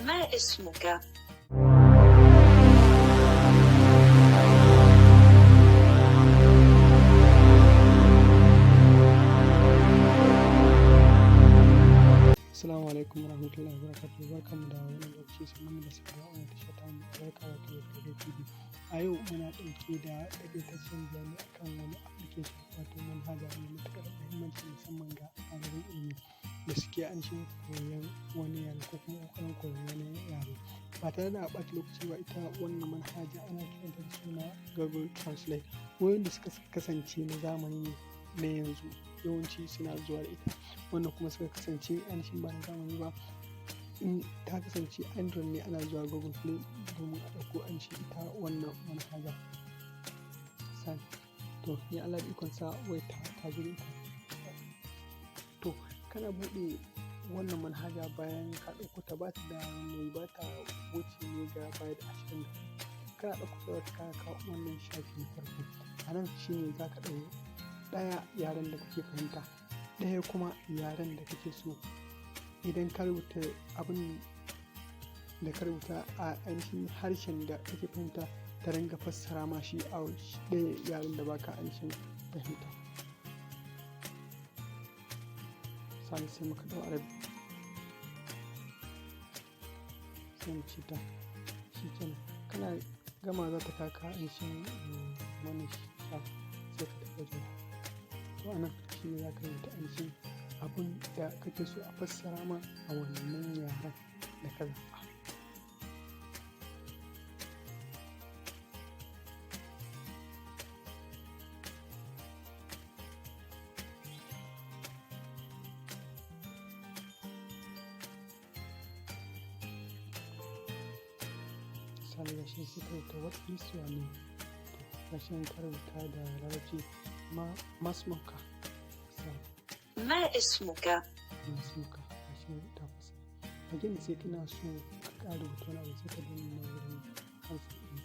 ما اسمك؟ Assalamu alaikum warahmatullahi wabarakatuh. Barkanmu da wannan lokaci, sannunmu da saduwa a wannan tasha tamu mai albarka, wato Yaudarai TV. A yau muna ɗauke da taƙaitaccen bayani akan wani application, wato manhaja mai matuƙar muhimmanci, musamman ga ɗaliban ilimi da suke ainihin koyon wani yare ko kuma ƙoƙarin koyon wani yare. Ba tare da ɓata lokaci ba, ita wannan manhaja ana kiranta da suna Google Translate. Wayoyin da suka kasance na zamani ne na yanzu yawanci suna zuwa da ita, wanda kuma suka kasance ainihin ba na zamani ba, in ta kasance Android ne, ana zuwa Google Play domin a ɗauko ainihin ita wannan manhaja. Misali, to ni Allah da ikonsa wayar ta zo da ita. To kana buɗe wannan manhaja bayan ka ɗauko ta, ba ta da wani, ba ta wuce megabyte 24. Kana ɗauko ta, za ta kawo wannan shafi na farko. A nan shine za ka ɗau ɗaya yaren da kake fahimta, ɗaya kuma yaren da kake so. Idan ka rubuta abin da ka rubuta a ainihin harshen da kake fahimta, ta ringa fassara ma shi a ɗaya yaren da baka ainihin fahimta. Misali, sai muka ɗau Arabic, sai mu ce ta shikenan. Kana gama, za ta kawo ka ainihin wannan shafi, sai ka tafi wajen. To a nan shine za ka rubuta ainihin abun da kake so a fassara ma a wannan yaren da ka zaɓa. Misali, gashi sai ka rubuta "What is your name?" To gashi nan ka rubuta da Larabci, ما اسمك, misali. ما اسمك؟ ما اسمك, gashi nan ta fassara. Again, sai kana so ka ƙara rubuta wani abu, sai ka danna wurin cancel ɗin.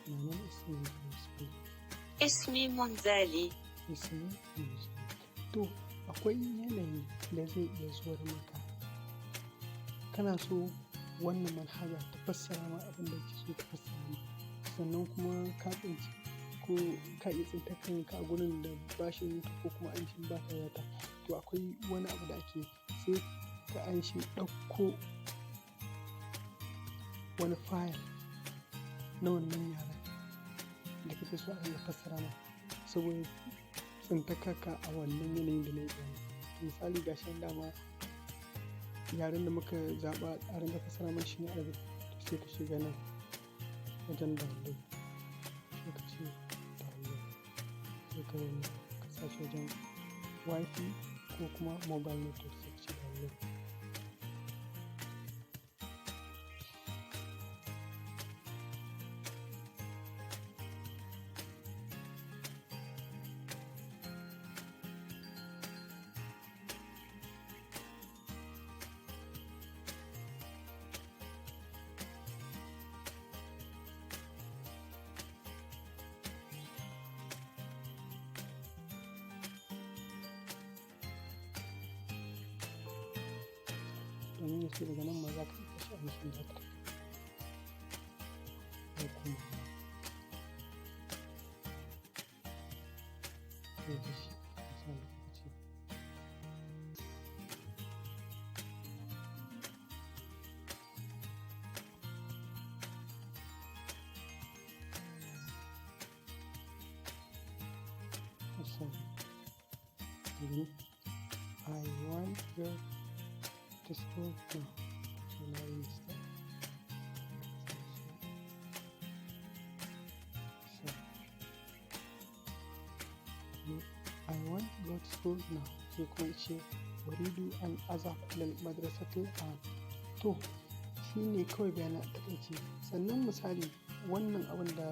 My name is Munzali. اسمي منزالي. اسمي Munzali. To akwai yanayi da zai iya zuwar maka, kana so wannan manhaja ta fassara ma abin da kake so ta fassara ma, sannan kuma ka tsinci ko ka iya tsintar kanka a gurin da ba shi network ko kuma ainihin ba ka data. To akwai wani abu da ake, sai ka ainihin ɗauko wani file na wannan yaren da kake so a ringa fassara ma saboda tsintar kanka a wannan yanayin da na yi bayani. Misali, ga shi nan dama yaren da muka zaɓa a ringa fassara mana shine Arabic. To sai ka shiga nan wajen download, sai ka ce download, sai ka ka sa shi wajen WiFi ko kuma mobile network, sai ka ce download. Domin ya ce daga nan ma za ka iya kashe ainihin data ko kuma sai kashe. Misali, ka ce misali, "I want go to school now." So na yi mistake. So "I want go to school now", sai kuma ce "أريد أن أذهب إلى المدرسة الآن". To shi ne kawai bayanan a taƙaice. Sannan misali, wannan abin da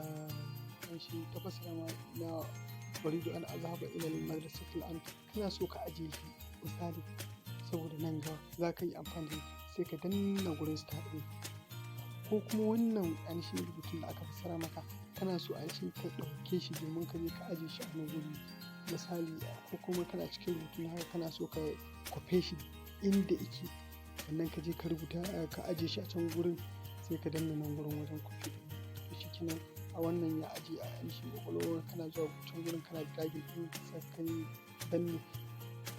shi ta fassara ma na أريد أن أذهب إلى المدرسة الآن. Kana so ka ajiye shi misali saboda nan gaba za ka yi amfani da shi, sai ka danna gurin star ɗin. Ko kuma wannan ainihin rubutun da aka fassara maka, kana so ainihin ka ɗauke shi domin ka je ka ajiye shi a wani guri misali, ko kuma kana cikin rubutun haka kana so ka kwafe shi inda yake, sannan ka je ka rubuta, ka ajiye shi a can gurin, sai ka danna nan gurin wajen kwafi ɗin. To shikenan, a wannan ya ajiye a ainihin ƙwaƙwalwar. Kana zuwa can gurin, kana dragging ɗin sa, kai danne,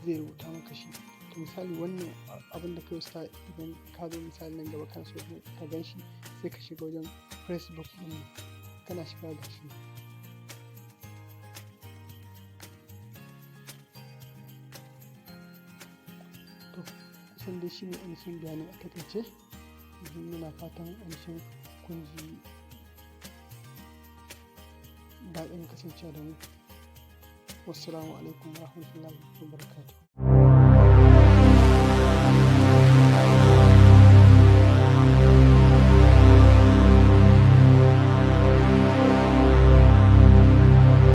zai rubuta maka shi. To misali wannan abin da kai star, idan ka zo misali nan gaba kana so ka gan shi, sai ka shiga wajen Facebook ɗin nan. Kana shiga, gashi. To kusan dai shine ainihin bayanin a taƙaice. Muna fatan ainihin kun ji daɗin kasancewa da mu. Wassalamu alaikum warahmatullahi wabarakatuh.